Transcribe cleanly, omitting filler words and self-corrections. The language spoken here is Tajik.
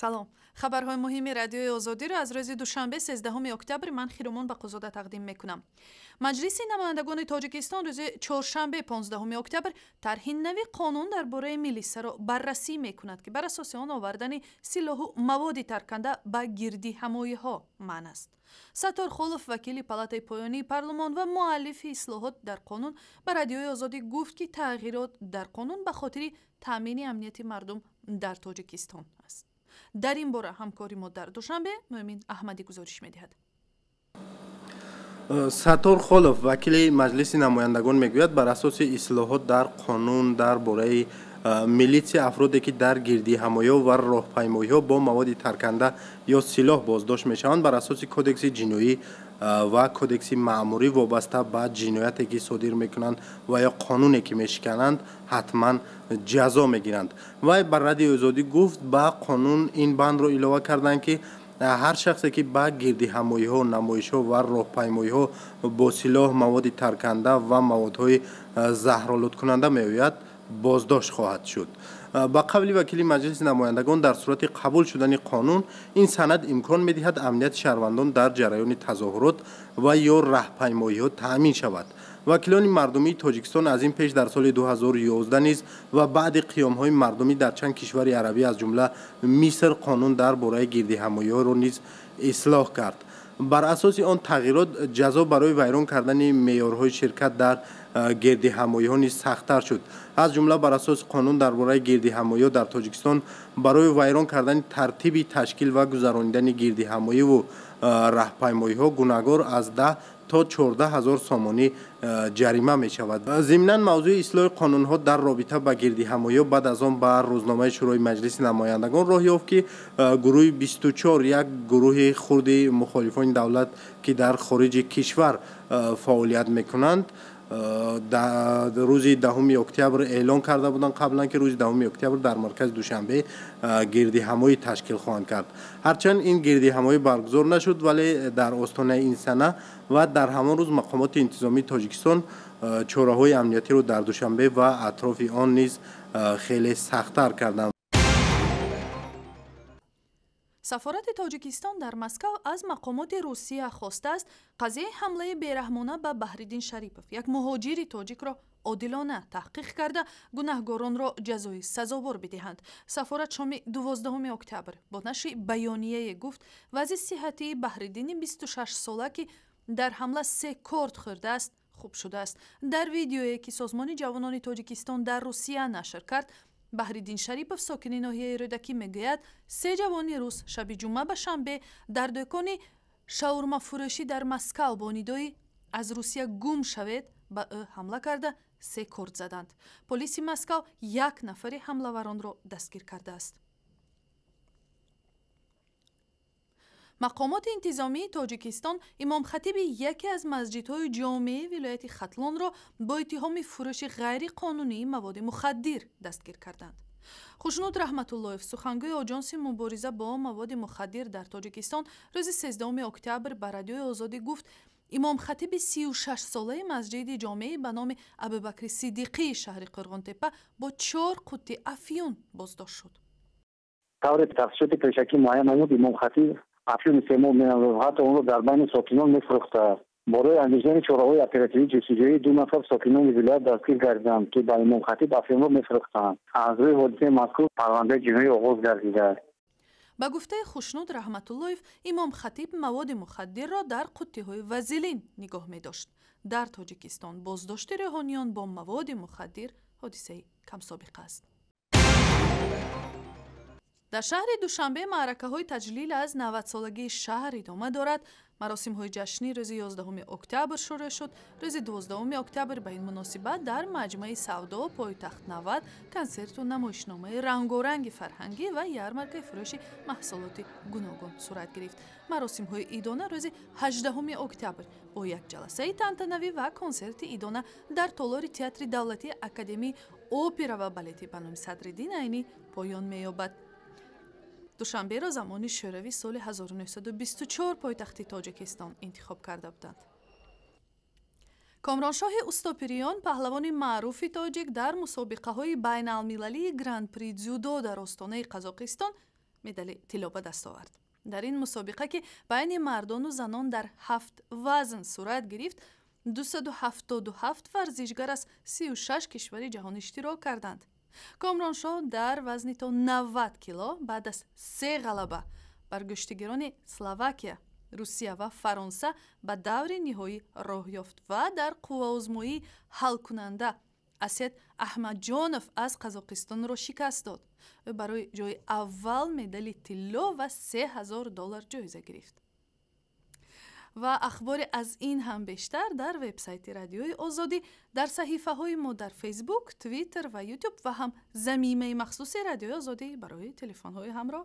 Салом. Хабарҳои муҳими Радиои Озодиро аз рӯзи душанбе, 13 октябр, ман Хиромон Бақозода тақдим мекунам. Маҷлиси намояндагони Тоҷикистон рӯзи чоршанбе, 15 октябр, тарҳи нави қонун дар бораи милисаро баррасӣ мекунад, ки бар асоси он овардани силоҳу маводи тарканда ба гирдиҳамоиҳо манъ аст. Саттор Холов, вакили палатаи поёнии парлумон ва муаллифи ислоҳот дар қонун, ба Радиои Озодӣ гуфт, ки тағйирот дар қонун ба хотири таъмини амнияти мардум дар Тоҷикистон аст. Дар ин бора ҳамкори мо дар Душанбе Мӯмин Аҳмадӣ гузориш медиҳад. Саттор Холов, вакили Маҷлиси намояндагон, мегӯяд, бар асоси ислоҳот дар қонун дар бораи милитсия афроде ки дар гирдиҳамоиҳо ва роҳпаймоиҳо бо маводи тарканда ё силоҳ боздошт мешаванд, бар асоси кодекси ҷиноӣ ва кодекси маъмурӣ вобаста ба ҷинояте ки содир мекунанд ва ё қонуне ки мешикананд, ҳатман ҷазо мегиранд. Вай ба Радиои Озодӣ гуфт, ба қонун ин бандро илова карданд, ки ҳар шахсе ки ба гирдиҳамоиҳо, намоишҳо ва роҳпаймоиҳо бо силоҳ, маводи тарканда ва маводҳои заҳролудкунанда меояд, боздошт хоҳад шуд. Ба қавли вакили Маҷлиси намояндагон, дар сурати қабул шудани қонун ин санад имкон медиҳад амнияти шаҳрвандон дар ҷараёни тазоҳурот ва ё раҳпаймоиҳо таъмин шавад. Вакилони мардумии Тоҷикистон аз ин пеш дар соли 2011 низ ва баъди қиёмҳои мардумӣ дар чанд кишвари арабӣ, аз ҷумла Миср, қонун дар бораи гирдиҳамоиҳоро низ ислоҳ кард. Бар асоси он тағйирот ҷазо барои вайрон кардани меъёрҳои ширкат дар гирдиҳамоиҳо низ сахттар шуд. Аз ҷумла, бар асоси қонун дар бораи гирдиҳамоиҳо дар Тоҷикистон барои вайрон кардани тартиби ташкил ва гузаронидани гирдиҳамоиву раҳпаймоиҳо гунаҳгор аз 10 то 14 ҳазор сомонӣ ҷарима мешавад. Зимнан, мавзӯи ислоҳи қонунҳо дар робита ба гирдиҳамоиҳо баъд аз он ба рӯзномаи Шӯрои Маҷлиси намояндагон роҳ ёфт, ки гурӯҳи 24, як гурӯҳи хурди мухолифони давлат, ки дар хориҷи кишвар фаъолият мекунанд, рӯзи 10 октябр эълон карда буданд қаблан, ки рӯзи 10 октябр дар маркази Душанбе гирдиҳамоӣ ташкил хоҳанд кард. Ҳарчанд ин гирдиҳамоӣ баргузор нашуд, вале дар остонаи ин сана ва дар ҳамон рӯз мақомоти интизомии Тоҷикистон чораҳои амниятиро дар Душанбе ва атрофи он низ хеле сахттар карданд. Сафорати Тоҷикистон дар Москав аз мақомоти Русия хостааст, қазияи ҳамлаи бераҳмона ба Баҳриддин Шарипов, як муҳоҷири тоҷикро, одилона таҳқиқ карда, гунаҳгоронро ҷазои сазовор бидиҳанд. Сафорат шоми 12 октябр бо нашри баёнияе гуфт, вазъи сиҳатии Баҳриддини 26-сола, ки дар ҳамла се корд хӯрдааст, хуб шудааст. Дар видеое, ки Созмони ҷавонони Тоҷикистон дар Русия нашр кард, Баҳриддин Шарипов, сокини ноҳияи Рӯдакӣ, мегӯяд, се ҷавони рус шаби ҷумъа ба шанбе дар дӯкони шаурмафурӯшӣ дар Москав бо нидои «Аз Русия гум шавед» ба ӯ ҳамла карда, се корд заданд. Полиси Москав як нафари ҳамлаваронро дастгир кардааст. Мақомоти интизомии Тоҷикистон имомхатиби яке аз масҷидҳои ҷомеаи вилояти Хатлонро бо иттиҳоми фурӯши ғайриқонунии маводи мухаддир дастгир карданд. Хушнуд Раҳматуллоев, сухангӯи Оҷонси мубориза бо маводи мухаддир дар Тоҷикистон, рӯзи 13 октябр ба Радиои Озодӣ гуфт, имомхатиби 36-солаи масҷиди ҷомеӣ ба номи Абубакри Сиддиқии шаҳри Қӯрғонтеппа бо чор қуттӣ афюн боздошт шуд. Тавре тафтишоти пешакӣ муайян намуд, имомхатиб афюн истеъмол менамуд, ҳатто онро дар байни сокинон мефурӯхтааст. Барои андешидани чораҳои оперативӣ ҷустуҷӯӣ ду нафар сокинони вилоят дастгир гардиданд, ки ба имомхатиб афюнро мефурӯхтанд. Аз рӯи ҳодисаи мазкур парвандаи ҷиноӣ оғоз гардидааст. Ба гуфтаи Хушнуд Раҳматуллоев, имомхатиб маводи мухаддирро дар қуттиҳои вазелин нигоҳ медошт. Дар Тоҷикистон боздошти рӯҳониён бо маводи мухаддир ҳодисаи камсобиқа аст. Дар шаҳри Душанбе маъракаҳои таҷлил аз 90-солагии шаҳр идома дорад. Маросимҳои ҷашнӣ рӯзи 11 октябр шурӯъ шуд. Рӯзи 12 октябр ба ин муносибат дар маҷмӯи савдо «Пойтахт 90» консерту намоишномаи рангоранги фарҳангӣ ва ярмаркаи фурӯши маҳсулоти гуногун сурат гирифт. Маросимҳои идона рӯзи 18 октябр бо як ҷаласаи тантанавӣ ва консерти идона дар толори Театри давлатии академияи опера ва балети ба номи Садриддин Айнӣ поён меёбад. Душанберо замони Шӯравӣ соли 1924 пойтахти Тоҷикистон интихоб карда буданд. Комроншоҳи Устопириён, паҳлавони маъруфи тоҷик, дар мусобиқаҳои байналмилалии Гран-при дзюдо дар остонаи Қазоқистон Медали тилло ба даст овард. Дар ин мусобиқа, ки байни мардону занон дар ҳафт вазн сурат гирифт, 277 варзишгар аз 36 кишвари ҷаҳон иштирок карданд. Комроншоҳ дар вазни то 90 кило баъд аз се ғалаба бар гӯштигирони Словакия, Русия ва Фаронса ба даври ниҳоӣ роҳ ёфт ва дар қувваозмоии ҳалкунанда Асет Аҳмадҷонов аз Қазоқистонро шикаст дод. Ӯ барои ҷои аввал медали тилло ва 3000 доллар ҷоиза гирифт. Ва ахбори аз ин ҳам бештар дар вебсайти Радиои Озодӣ, дар саҳифаҳои мо дар Фейсбук, Твиттер ва Ютуб ва ҳам замимаи махсуси Радиои Озодӣ барои телефонҳои ҳамроҳ.